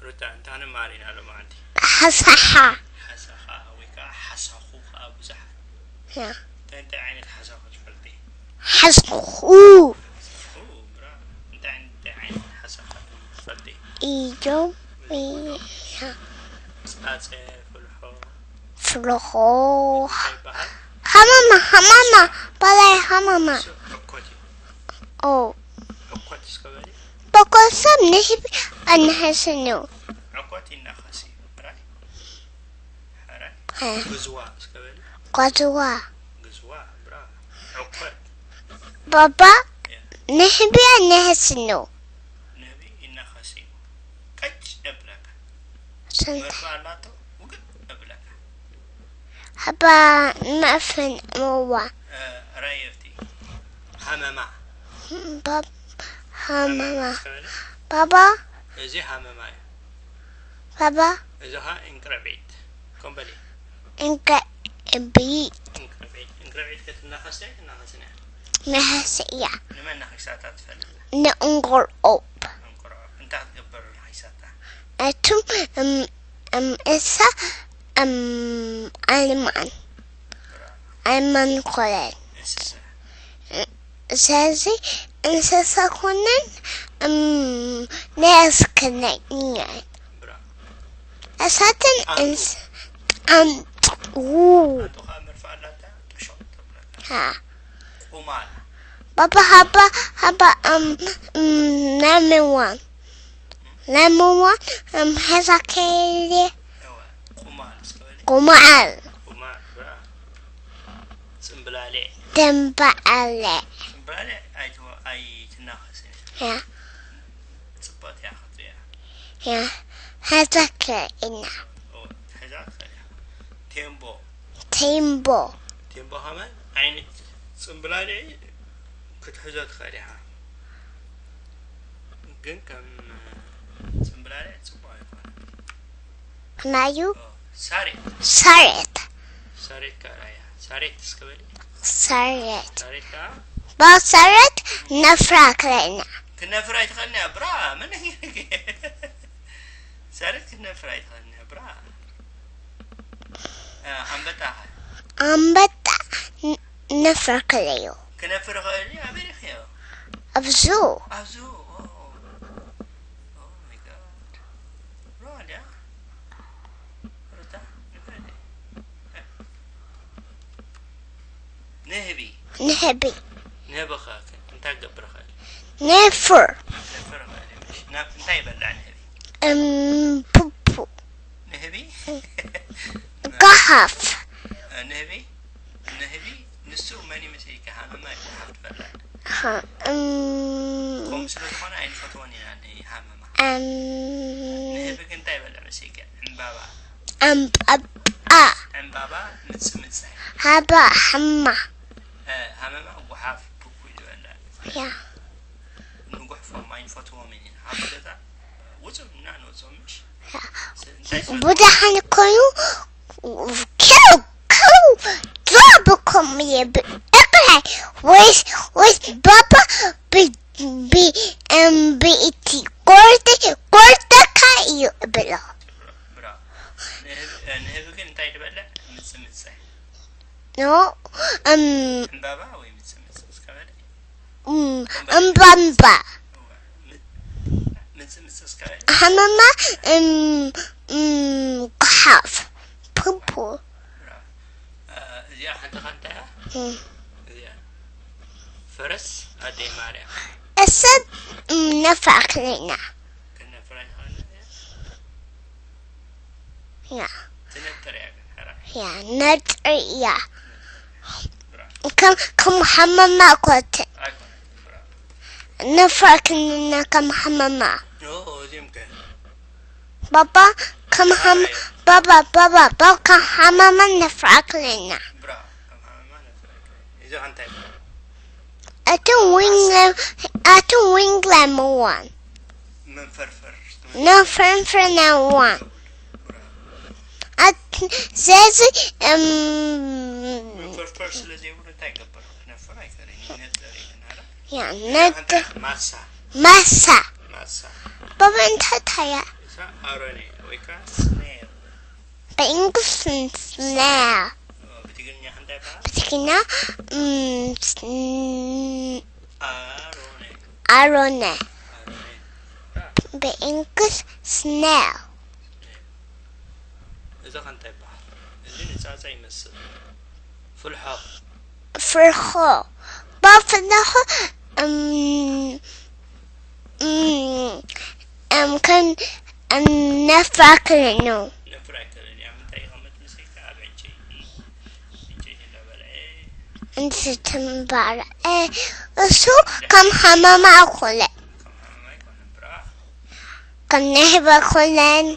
ሩታ፣ እንታይ ክንመሃር ኢና ሎማዓንቲ? ሓሳኻ። ሓሳኻ ወይ ከዓ ሓሳኹ ከዓ ብዙሓት። ያ። እንታይ እንታይ ዓይነት ሓሳኹ ትፈልጢ? ሓሳኹ። ሓሳኹ፣ ብራ። እንታይ እንታይ ዓይነት ሓሳኻ ትፈልጢ? እዮም። ያ። ጻጸ፣ ፍልሖ፣ ፍልኾ። እንታይ ይበሃል? ሃማማ፣ ሃማማ። ባላይ ሃማማ። እሱ ዕኮት እዩ። ኦ። ዕኮት እስከ በሊ። በኮሰብ ንህቢ ኣናሕስን እዩ። ዕኮት ይናኸስ እዩ። ሕራይ? ሕራይ? እ። ግዝዋ እስከ በሊ። ጓዝዋ። ግዝዋ፣ ብራ። ዕኮት። ባባ ያ። ንህቢ ኣናሕስን እዩ። ንህቢ ይናኸስ እዩ። ቀጭ እብለካ። ስንት መርፋ ኣላቶ፣ ውግጥ እብለካ። ሃባ መፍን እዋ። እ፣ ራየብቲ። ሃመማ። ባብ-፣ ሃመማ። እስከ በሊ። ባባ እዚ ሃመማ እዩ። ባባ እዚ ኸዓ እንቅረቤት። ኮምበሊ። እንቅረቤት። እንቅረቤት። እንቅረቤት ክትናኸስ ዶ ኣይትናኸስን እያ? ናሕሲ እያ። ንመን ናኺሳታ ትፈልጥ? ንእንቆልኦብ። እንቁርዖ። እንታይ ክትገብር ናኺሳታ? እቱም እም-፣ እም-፣ እሳ እም-፣ ኣልማን። ኣልማን ኮለን። እንስሳ። ስለዚ እንስሳ ኮነን እም፣ ናይ ኣስከናይ እየን። ብራ። እሳትን እንስ-፣ ኣምጥዉ። ኣቶ ኸዓ መርፋ ኣላታ፣ ጠሾቕ ተብለካ። ሃ። ቁማል። ባባ ሃባ፣ ሃባ እም፣ እም፣ ናምዋን። ናምዋን እም፣ ሄዛ ከይልየ እወ፣ ቁማል እስከ በሊ። ቁማል። ቁማል፣ ብራ። ጽምብላሌ። ደምባኣለ። ጽምብላሌ ኣይትወ-፣ ኣይትናኸስን እያ። ያ፣ ጽብቕቲ እያ ክትሪኣ። ያ፣ ሄዛ ከይልና። እወ፣ ክትሕዛ ትኽእል እያ። ቴምቦ። ቴምቦ። ቴምቦ ከመን ዓይነት ጽምብላሌ ክትሕዞ ትኽእል ኢኻ። ግን ከም ጽምብላሌ ጽቡቕ ኣይኮነን። ናዩ ኦ፣ ሳሬት። ሳሬት። ሳሬት ከኣ ራያ። ሳሬት እስከ በሊ። ሳሬት። ሳሬት ከኣ ባሳሬት ነፍራ ክለና። ክነፍር ኣይትኽእልን እያ፣ ብራ። መን ሳሬት ክትነፍር ኣይትኽእልን እያ፣ ብራ። እ፣ ኣንበጣ ኸ? ኣንበጣ ን-፣ ነፍራ ክለዩ። ክነፍር ይኽእል እዩ፣ ኣበይ ረኺዮ? ኣብዙ። ኣብዙ። ኦ፣ ኦ ማይ ጋድ። ብራ፣ ድያ? ሩታ፣ ንፍረድ። ንህቢ። ንህቢ። ንህቢ ኸ እንታይ ክገብር ይኽእል? ነፍር። ነፍር ይኽእል እዩ፣ ምሽ? ናብ እንታይ ይበልዕ ንህቢ? እም፣ ፑፑ። ንህቢ? ጋሓፍ። ንህቢ? ንህቢ? ንሱ መን ይመስልካ? ሃመማ እዩ፣ ጎሓፍ ትበልዕ። ሃ-፣ እም፣ ከምኡ ስለ ዝኾነ ኣይንፈትዎን ኢና ንሃመማ። እም፣ ንህቢ ግን እንታይ ይበልዕ መሲልካ? ዕምባባ። ዕምባባ። ዕምባባ ምጽምጻይ። ሃባ ሓማ። እ፣ ሃመማ ጎሓፍ ፑፑ እዩ ዝበልዕ። ያ። ንጉሕፎም ኣይንፈትዎም ኢና። ኣብ ገዛ ውጹ እና ንወጾም ምሽ? ስ-፣ እንታይ ስለ ብደሓን ኮይኑ ከው ከው ዛብኩም የብል እቅላይ ወይስ ወይስ ባባ ብ-፣ ብ-፣ እም፣ ብኢቲ ቆርጥ-፣ ቆርጠካ እዩ እብሎ። ብራ። ንህብ-፣ ንህቢ ግን እንታይ ትበልዕ? ምጽምጻይ። ኖ፣ እም፣ ዕምባባ ወይ ምጽምጽ እስከ በል? እም፣ እምባምባ። እዋ። ም-፣ ምጽምጽ እስከ በል? ሃመማ፣ እም፣ እም፣ ጓሓፍ። ፑፑ። ብራ። እ፣ እዚኣ ሓንቲ ኸ እንታይ እያ? እም፣ እዚኣ። ፈረስ ኣደይ ማርያም። እሰብ፣ እም፣ ነፋክለና። ክነፍራ ይኸኣል እያ። ያ፣ ትነጥር እያ ግን፣ ሕራይ። ያ፣ ነጥሪ እያ። ብራ። ከም፣ ከም ሃመማ ኮት። ኣይኮነን፣ ብራ። ነፋክለና ከም ሃመማ። ኦ፣ እዚኦም ከ? ባባ፣ ከም ሃመ-፣ ባባ፣ ባባ፣ ባባ፣ ከም ሃመማ ነፋክለና። ብራ፣ ከም ሃመማ ነፍራ። እዚ እንታይ? እቲ ዊንግለ-፣ እቲ ዊንግለምዋን። መንፈርፈር። ነፈንፍነዋን። ብራ። ኣት-፣ ዘዚ፣ እም፣ መንፈርፈር ስለ ዘይብሉ እንታይ ይገብር? ክነፍር ኣይክእልን። ይነጥር እዩ፣ ግን፣ ኣረ? ያ፣ ነጥ-፣ ማሳ። ማሳ። ማሳ። ባባ፣ እንታይ ታያ? እሳ ኣሮኔ ወይ ከዓ ስኔል። ብእንግሊዝኛ ስኔል። ብትግርኛ እንታይ ይበሃል? ብትግርኛ ኣሮኔ። ኣሮነ። ኣሮኔ። ብእንግሊዝ ስኔል። እዚ ከ እንታይ ይበሃል? እዚ ንጻጻ ይመስል። ፍልሖ። ፍርኾ። ባፍናኹ ከም ነፍራክል ነው። ነፍራክል እያ። ምንታይ ይቐመጥ ምስልካ ኣብ ዕንጨይቲ። ዕንጨይቲ እንዳበልዐ። እንትትምባረ እሱ ከም ሃመማ ኣኮለ ከም ሃመማ ኣይኮነን ብራ። ከም ነህበ ኮለን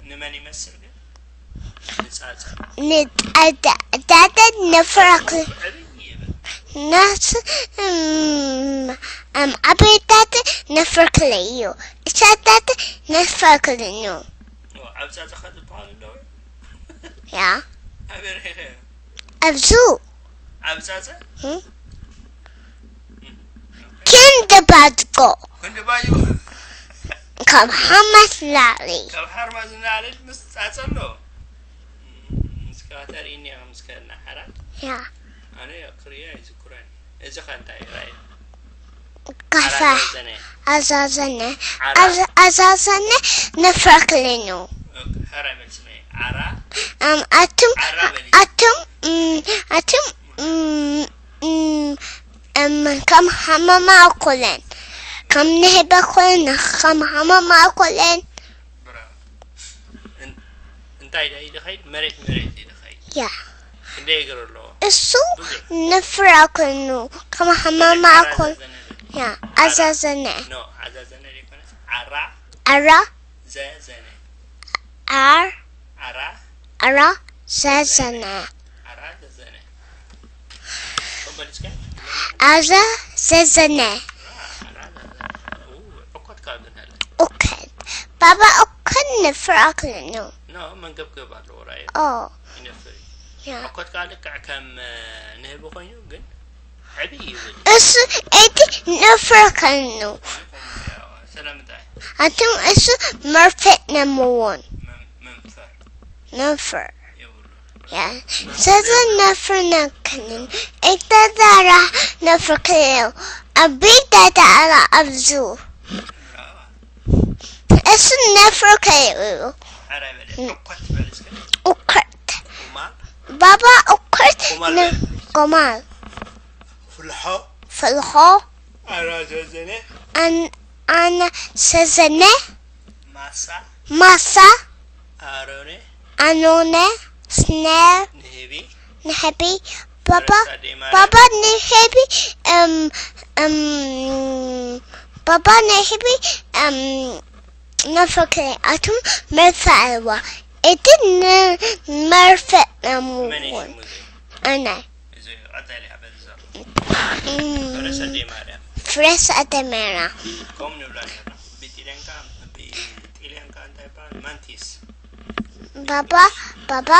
ንመን ይመስል ግን? ንጻጻ። ንጣዳዳደ ነፍራክል ዕብይ ይብል። ናስ እም ዓበይታት ነፍርክለ እዩ። እሳታት ነፍራክል ነው። ኦ፣ ኣብ ጻጻ ከ ዝበሃሉ ኣለዉ? ያ ኣበይ ረኺኸ? ኣብዙ ኣብ ጻጻ? እም? ክንዲ ባድቆ ክንዲ ባዩ። ካብ ሓማስ ላዕሊ ካብ ሓርማዝ ንላዕሊ ምስ ጻጸ ኣሎ። እስካ ተርእይኒ ኢኻ ምስ ከድና ዓራት። ያ ኣነ ክርእዮ ኣይዝክሮን። እዚ ከ እንታይ ይረኣይ? ካፋ ዓራት ዘዘነ። ኣዛዘነ ዓራ? ኣዛ- ኣዛዘነ ነፍራክል ነው። ኦኬ፣ ሕራይ መልሲ መይ። ዓራ? እም ኣቱም ዓራ በሊ። ኣቱም እም ኣቱም እም እም እም ከም ሃመማ ኣኮለን ከም ነህበ ኮለን ከም ሃመማ ኣኮለን ብራቮ። እን- እንታይ ዳ ይድኸይድ? መሬት መሬት ይድኸይድ። ያ ክንደይ እግር ኣለዎ? እሱ ነፍራክል ነው ከም ሃመማ ኣኮል ያ ኣዛዘነ ኖ፣ ኣዛዘነ ዘይኮነስ ዓራ ኣራ ዘዘነ። ኣር ዓራ ኣራ ዘዘነ ዓራ ዘዘነ። ኮምበሊስከ? ኣዛ ዘዘነ ዓራ ዘዘነ። ኡ፣ ዕኮት ካብ ግን ኣለ። ኡከን ባባ ኡከን ነፍራክል ነው። ኖ፣ መንገብገብ ኣለዎ ራእየ። ኦ ይነፍር እዩ። ያ ዕኮት ከዓ ልክዕ ከም ንህቢ ኮይኑ ግን ዕብይ ይብል። እሱ እቲ ነፍራክል ነው። ስለምንታይ? ኣቱም እሱ መርፌት ነምዎን መም- መንፈር ነፍር የብሉ። ያ ሰዘን ነፍር ነክንን እተዛራ ነፍር ክሌው ኣቢዳ ተኣላ ኣብዙ እሱ ነፍር ከይብሉ ኧረ በለ። ዕኮት በል እስከ። ኡክርት ቁማል ባባ ኡክርት ቁማል ነ- በል። ቁማል ፍልሖ። ፍልኾ ኣራ ዘዘነ። ኣን- ኣነ ሰዘነ ማሳ። ማሳ ኣሮነ። ኣኖነ ስነር ንህቢ። ንህቢ ባባ ረሳ ደይ ማርያም። ባባ ንህቢ እም እም ባባ ንህቢ እም ነፈክረ ኣቱም መርፈ ኣለዋ እቲ ን- መርፈ መን እዩ ነምውን ሽሙ እዚ? ኣነ እዚ ቀጠልያ በዚ ዘሎ። እም ረሳ ደይ ማርያም። ፍረስ ኣተመራ ከምኡ ንብላ ነርና። ብጥልያን ከ ብጥልያን ከ እንታይ ይበሃል? ማንቲስ። ባባ ባባ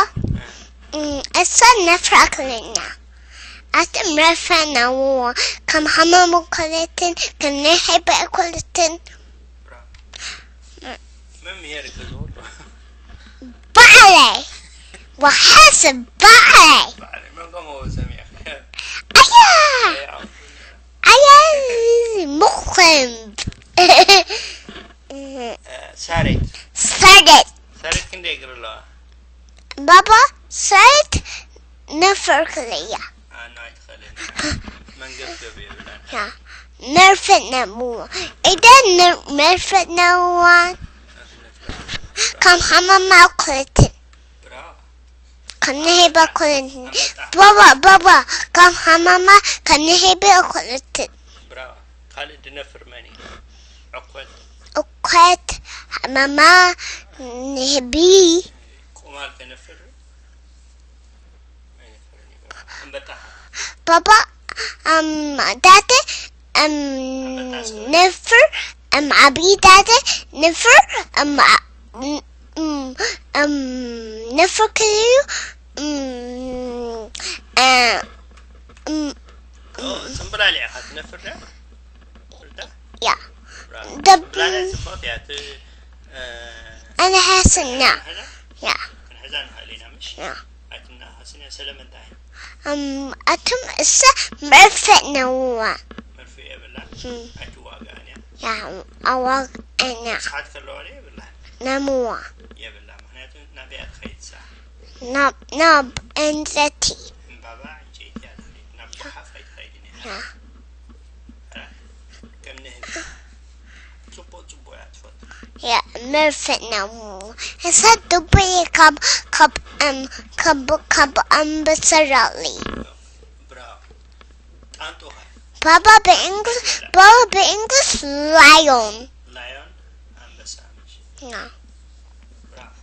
እም እሳ ነፍራክለኛ ኣቲ መርፈ ነምዎ ከም ሃመሙ ኮለትን ከም ነህበ ኮለትን መምህር ክዝውር። ባዕለይ ወሓስ ባዕለይ ባዕለይ መን ከምኡ ሰሚዕካ? ኣያ ኣያ ምኾን ሳሬት። ሰደት ሳሬት ክንደይ እግሪ ኣለዋ? ባባ ሰይድ ነፈርክለያ ኣነ ኣይትኽእልን። መንገብገብ የብላን። ያ መርፈት ነምዎ ኢደ መርፈት ነዋን ከም ሃመማ ኮለትን ብራዋ። ከም ነሄበ ኮለትን ባባ ባባ ከም ሃመማ ከም ነሄበ ኮለትን ብራዋ። ካልእ ድነፍር መን እዩ? ዕኮት። እኮት ሃመማ ንህቢ ቁማል ከነፍር? ኣይነፍርን እዩ። ኣንበጣ። ባባ እም ዳተ እም ነፍር እም ዓብዪ ዳተ ነፍር እም ዓ- እም- እም እም ነፍር ክልዩ እም እ- እም ኦ፣ ጽምብላሊዕ ኢኻ ትነፍር ድያ? ፍርዳ? ያ ብራዋ። ደብ- ጽምብላሊዕ ጽብቕቲ እያ። እቲ أنا حاسنة. يا. يا. أتم أسا مرفق نوا. يا أواق أنا. نموا. ناب ناب أنزتي. يا. يا مرفق نمو. هسا دبي كب كب أم كب كب أم بسرالي. بابا بإنجلس بابا بإنجلس لايون. لايون أنبسا مش. نعم.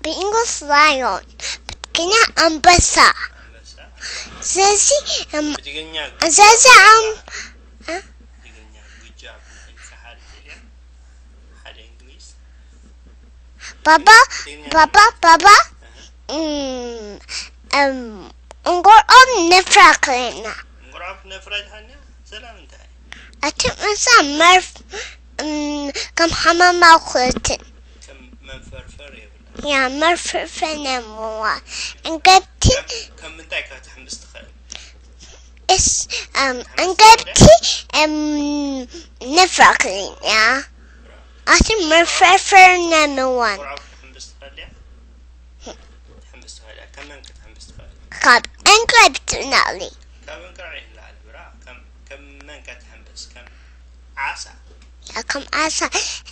بإنجلس لايون. كنا أنبسا. أنبسا. زازي أم زازي أم. بابا بابا بابا. أم أم أنقر أم نفرق لنا. أتم إنسان مرف أم كم حمام أخوتن. يا مرفرفة نموة. أنقبتي. إس أم أنقبتي أم نفرق لنا. أتم مرفرفة نموة. ካብ እንቅልፍ ትነቕሊ። ከም ዓሳ።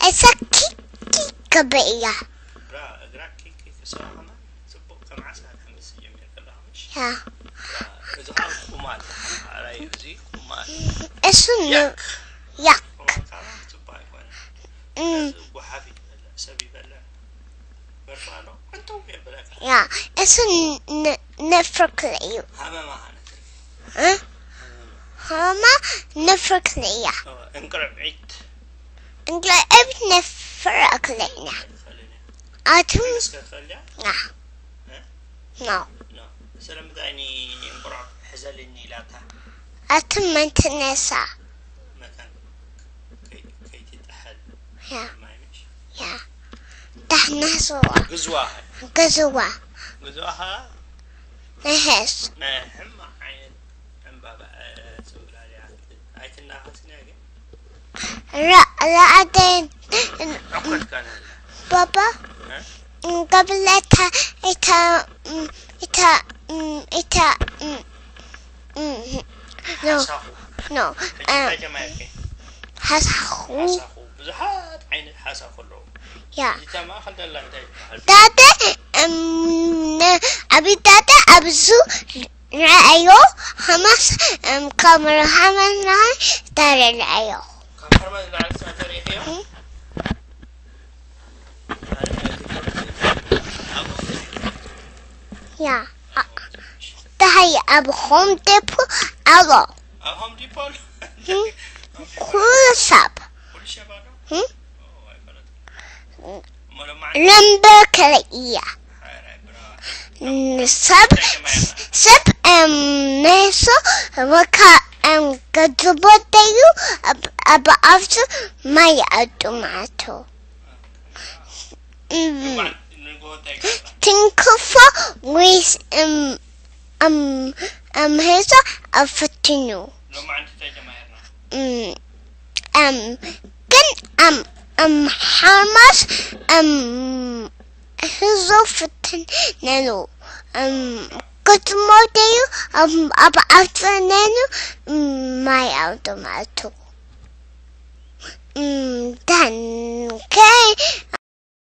እዛ ኪኪ ገበ እያ። እሱ ያክ። ያ እሱ ነፍርክ እዩ። ሃማ ነፍርክ እያ። እንቅልዕት ነፍርክ እያ። ኣቱም ያ ኖ። ስለምንታይ እንቁራዕ ሕዘልኒ ኢላታ? ኣቱም መንትነሳ መታን ከይትጥሐል ያ ማይምሽ ያ ዳሕና ስዋ ግዝዋ ግዝዋ ግዝዋ ኸዓ ናይ ሄስ ናይ ሕማቕ ዓይነት ዕምባባ ጽምብላልያ ኣይትናኸስንያ ግን ራእደን ባባ እንገብለታ እታ እታ እታ ኖ ኖ ሓሳኹ ብዙሓት ዓይነት ሓሳኹ ኣለዉ። ያ እታ ማእኸል ደላ እንታይ ትበሃል? ዳደ ኣብ ዳደ ኣብዚ ንዓዮ ሃማስ ካሜራ ሃማስ ናይ ዳደ ንዓዮ ካብ ሃርማዝ ላዕሊ ተሪኽዮ ያ እንታይ ኣብ ሆም ዴፖ ኣሎ። ኣብ ሆም ዲፖ ኣሎ። ኩሉ ሰብ ኩሉ ሸባ ነው። ለምበከለ እያ። ሰብ ሰብ ሜሶ ወካ ገድቦተዩ ኣብ ኣብቱ ማይ ኣጡ ማቶ ትንክፎ ወይስ ሜሶ ኣፈትኑ። ግን ሓማስ ህዞ ፍትን ነኑ ክትሞተዩ ኣብ ኣፍነኑ ማይ ኣውቶማቱ ዳንከይ